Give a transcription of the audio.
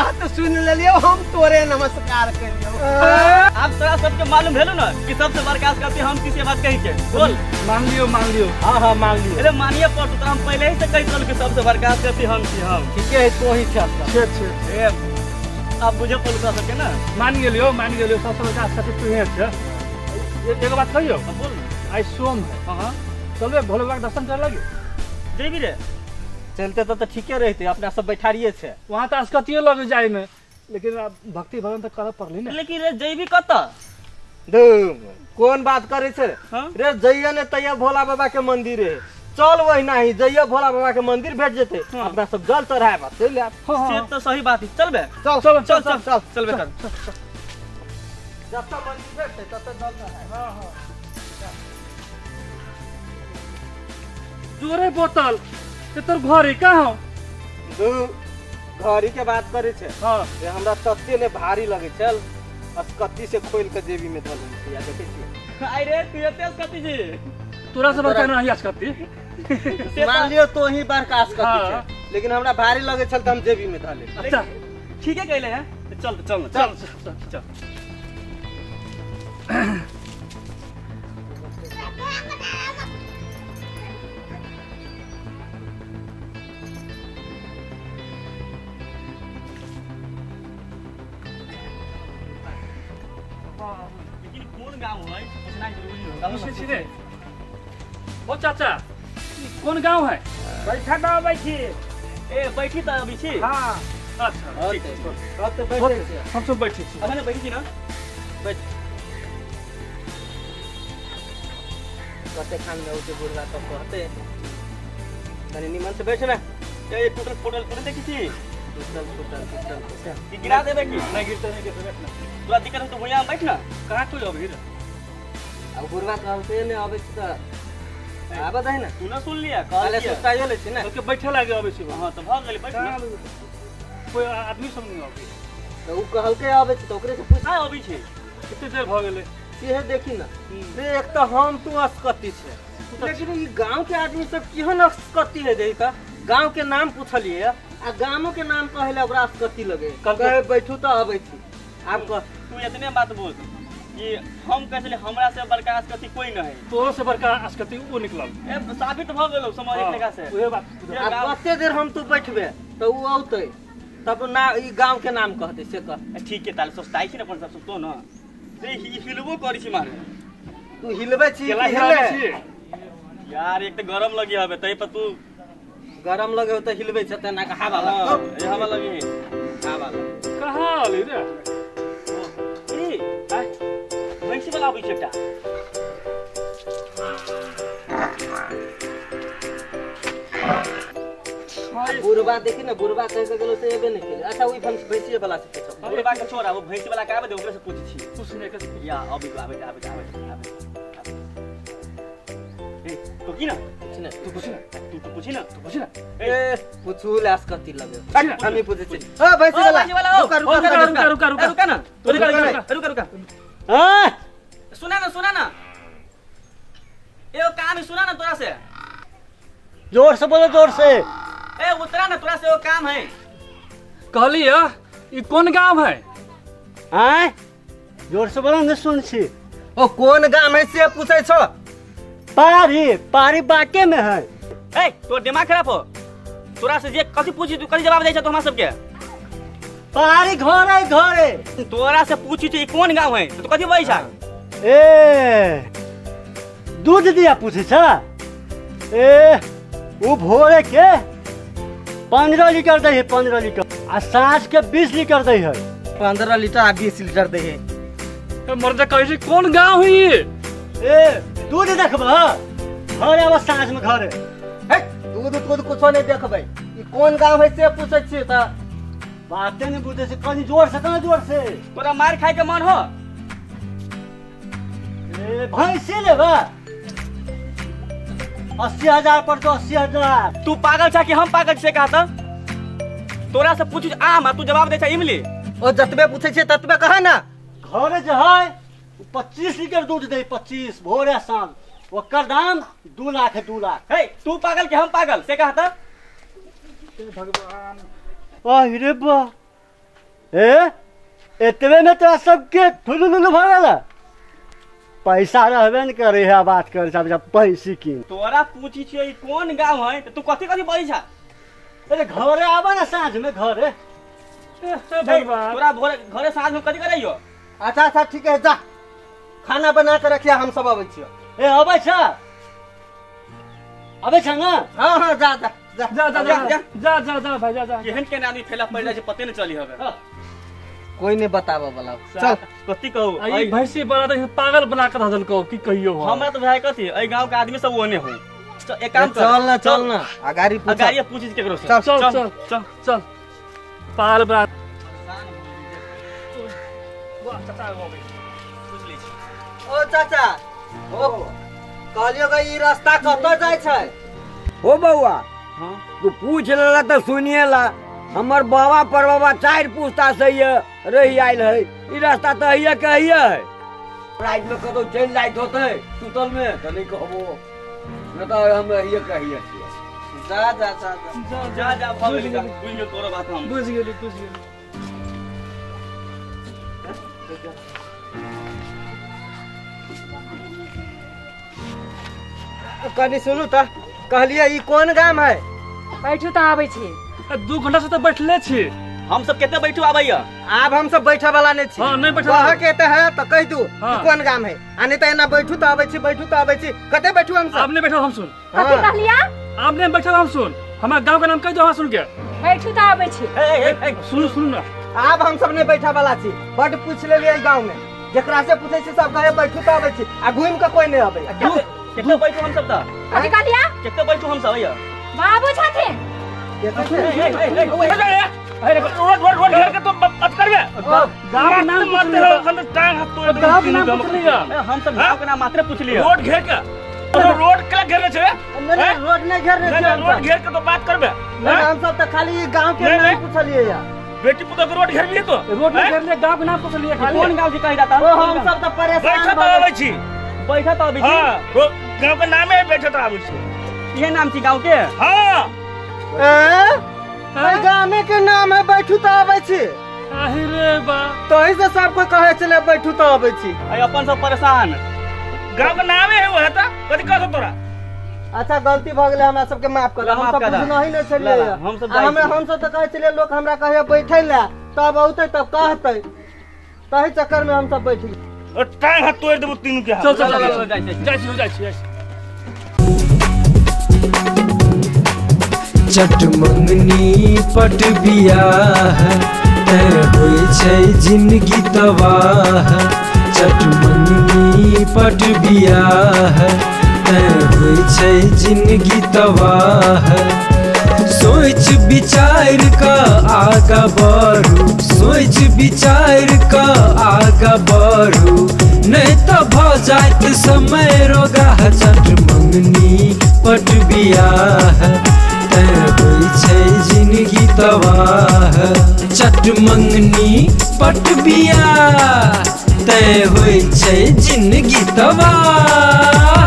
बात सुन लेलियो हम तोरे नमस्कार करियो। अब तोरा सबके मालूम भेलो ना कि सबसे बड़का आसकति हम किसी बात कही के बोल। मान लियो मान लियो। हां हां मान लियो। अरे मानिए पर तो हम पहले ही से कहि चल कि सबसे बड़का आसकति हम छी हम। ठीक है तो ही छै। छे छे ए अब बुझे पड़ल तोरा सबके ना। मान गेलियो सबसे बड़का आसकति तू ही छै। एगो बात कहियो? बोल ना। आई सोम है। हां हां चलबे भोले बाबा के दर्शन करे लगी? जेबी रे चलते तो ठीके रहते अपना सब बैठारिए छे वहां तो आसकतिए लगे जाय में, लेकिन अब भक्ति भजन तो करे पड़ली ने। लेकिन रे जेबी कत दू कोन बात करे छे रे? जइया ने तैया भोला बाबा के मंदिर है, चल वही नहीं जइया भोला बाबा के मंदिर भेट जेते, अपना सब जल चढ़ाए चल आब। से तो सही बात है। चलबे चल चल चल चल चल चलबे कर जब तक मंदिर भेटते तब तक जल चढ़ाए। हां हां जोरे बोतल ते तोर घर है कहां? दू घड़ी के बात करे छे। हां रे हमरा तत्ते ने भारी लगे चल अस्कती से खोल के जेबी में धर ले या देखे छी। आई रे तू एते अस्कती छी तोरा से बड़का नहीं अस्कती। मान लियो तो ही बड़का अस्कती छे, लेकिन हमरा भारी लगे छल त हम जेबी में धर ले। अच्छा ठीक है कहले हैं चल चल चल चल चल। लेकिन कोन गांव है पूछना जरूरी हो। पूछै छी रे ओ चाचा कोन गांव है? बैठा ना बैठी ए बैठी त अभी छी। हां अच्छा ठीक है तो बैठे छी हम सब बैठे छी। अखने बैठी छी ना बैठ कते खान में उठे बुढ़वा तो कहते तनी निमन से बैठ ना। ए टूटल फूटल कोन देखी छी? टूटल फूटल टूटल की गिरा देबे की? नहीं गिरते नहीं गिरते बैठ ना। तोरा दिक्कत हो तो भुइयां में बैठ ना। कहां तू अभी रे? अब बुढ़वा कहते ने आबै छी त आबे दही ना। तू ना सुन लिया कहले सुताइयो ले छी ना ओके बैठे लागे आबै छी। हां त भ गेलै बैठ ना। कोई आदमी सब नहीं आबै त उ कहलके आबै छी त ओकरे से पूछ। हां आबै छी। कते देर भ गेलै सेहे देखी ना रे। एक त हम तू अस्कती छे, लेकिन ई गांव के आदमी सब केहन अस्कती है देही त गांव के नाम पूछलिए आ गामो के नाम कहले ओकरा अस्कती लगे। कहे बैठू त आबै छी। आब कह तू इतने बात बोल कि हम कहले हमरा से बड़का अस्कती कोई नहीं, तोरो से बड़का अस्कती उ निकलल। ए साबित भ गेलो समझ एक टका से उहे बात। आब कते देर हम तू बैठबे त उ औतै तब ना ई गांव के नाम कहते से कह। ठीक है ताल सस्ताई छी न अपन सब सुतो न से हिलबो करी छी मारे। तू हिलबे छी हिले यार एक त गरम लगी हबे तई पर तू गरम लगे त हिलबे छ त ना हवा लगे। ए हवा लगी हवा लगे कहां आली रे? ए भैंसी वाला आबै छै एकटा। बुढ़वा देखी ना बुढ़वा कह के गेलो से एबे नहीं केले। अच्छा ओई भैंसी वाला से पूछो। बुढ़वा के छोड़ा वो भैंसी वाला के आबे दे ओकरे से पूछै छी। पूछने के या अभी आबे आबे आबे आबे। ए तो की ना पूछ ना तू पूछ ना तू तो पूछी ना तू पूछ ना। ए पूछू लास कति लगे हम ही पूछै छी। ओ भैंसी वाला रुका रुका रुका रुका रुका रुका ना रुका रुका रुका। हां सुना ना सुना ना एगो काम है सुना ना तोरा से। जोर से बोलो जोर से। ए उतरा ना तोरा से वो काम है। कहली ई कोन गांव है? आय जोर से बोलो न सुन छी। ओ कोन गांव है से पूछै छो? पारी पारी बाटे में है। ए तोर दिमाग खराब हो तोरा से जे कथि पूछी तू कथि जवाब दै छ तो हमरा सबके? पारी घर है घर है। तोरा से पूछी छी कोन गांव है तो कथि बोलै छ? ए दूध दिया पूछै छ? ए उ भोरे के 15 लीटर दै है 15 लीटर आ साँझ के 20 लीटर दै है। 15 लीटर आ 20 लीटर दै है। मर्दा कहै छी कोन गांव है ई? ए दूध देखबह घरे आब साँझ में घरे। हे दूध दूध कुछो नहीं देखबै ई कोन गांव है से पूछै छी त बाते नहीं बुझै छी। कनी जोर से कनी जोर से। तोरा मार खाय के मन हो? ए भैंसी लेबा 80,000 पर तो 80,000। तू पागल छा कि हम पागल छे कहा त? तोरा से पूछू आम आ तू जवाब दे छा इमली। ओ जतबे पूछै छे ततबे कह ना। घरे जे है 25 लीटर दूध दे 25 भोरे शाम ओकर दाम 2 लाख है 2 लाख। हे तू पागल कि हम पागल से कहा त? भगवान आह रे बा ए एतबे में तोरा सबके थुलु लुलु भऽ गेल। पैसा रहबे न करे है बात कर सब जब पैसी की तोरा पूछी छियै कोन गांव है त तू कथि कथि बजै छ। अरे घरे आबा ना साँझ में घरे। तोरा भोरे घरे साँझ में कथि करैयो? अच्छा अच्छा ठीक है, जा खाना बना के रखिया, हम सब अबै छियो। ए अबै छ, अबै छ ना? हां हां जा जा जा जा जा जा जा जा जा भाई जा जा। केहन केहन आदमी फैला पड़ जाइ छै पते न चली हवे। कोई नहीं बताबे वाला। चल कथि कहू, ई भैंसी बना दे पागल बना के धदल को की कहियो। हमरा तो भाई कथि एई गांव के आदमी सब ओने हो। चल एक काम कर, चल ना चल ना अगाड़ी पूछ, अगाड़ी पूछ केकरो से। चल चल चल चल पागल बना। वाह चाचा हो गई, पूछ लै छी। ओ चाचा ओ कहलियो ग ई रास्ता कतऽ जाइ छै? ओ बौआ हां तू पूछ लेला त सुनिए ला, हमर बाबा पर बाबा 4 पुस्ता से ये रही आयल है, ई रास्ता त हइये के हइये है। रात में कतौ चलि जाइत होतै सुतल में त नहीं कहबो, न त हम हइये के हइये छियै। जा जा जा जा जा भऽ गेल, बुझि गेल तोरो बात, हम बुझि गेली बुझि गेली। कनी सुनू त कहलियै ई कोन गाम है? बैठू त आबै छी। 2 घंटा से त बैठले छी हम सब। केते बैठू आबैया? आब हम सब बैठे वाला नहीं छी। हां नहीं बैठे कह के त है त कह दू कि कोन गाम है, आ नहीं त एना बैठू त आबै छी बैठू त आबै छी। कते बैठू हम सब? आब नहीं बैठो हम सुन। कथि कहलिया? आब नहीं बैठो हम सुन, हमरा गांव के नाम कह दो हम सुन के। बैठू त आबै छी। ए ए सुन सुन ना, आब हम सब नहीं बैठे वाला छी। बड पूछ लेलियै गांव में, जेकरा से पूछै छी सब कहे बैठू त आबै छी, आ घुमि के कोई नहीं आबै। केते बैठू हम सब त? कथि कहलिया? केते बैठू हम सब? आइया बाबू छथिन। अरे रोड रोड रोड घेर के तो बात करबे। गांव के नाम मारते हो हम टांग हाथ तोड़ गांव के नाम पूछ लिया। हम सब गांव के नाम मात्र पूछ लिया। रोड घेर के, रोड के घेरले छे? नहीं रोड नहीं घेरले छे। रोड घेर के तो बात करबे। नहीं हम सब त खाली गांव के नाम पूछलिए या। बेटी पुतोह के रोड घेर लिए तो रोड नहीं घेरले, गांव के नाम पूछ लिया। कोन गांव के कहि जाता? ओ हम सब त परेशान बैठत आबै छी, बैठत आबै छी। हां गांव के नामे बैठत आबै छी। इहे नाम छी गांव के? हां ए गामे के नाम है बैठू त आबै छी। आहि रे बा, तही से सब कोई कहे छले बैठू त आबै छी। आई अपन सब परेशान, गांव के नामे है वह त कथि कहत तोरा? अच्छा गलती भ गेलै, हमरा सबके माफ कर। हम सब बुझनही नै छलियै। हम सब हमरा हम सब त कहै छलियै लोक हमरा कहे बैठै ला तब औतै तब कहतै, तही चक्कर में हम सब बैठ गेलियै। ओ टांग हाथ तोड़ देबो तीनू के। चल चल चल जाइ छी जाइ छी। चट मंगनी पट बियाह तय होइ छै जिंदगी तबाह। चट मंगनी पट बियाह तय होइ छै जिंदगी तबाह। सोच विचार का आगा बढ़ू, सोच विचार का आगा बढ़ू, नहीं तो भ जात समय रोगा। चट मंगनी पट बियाह तय होइ छै जिंदगी तबाह। चट मंगनी पट बियाह तय होइ छै जिंदगी तबाह।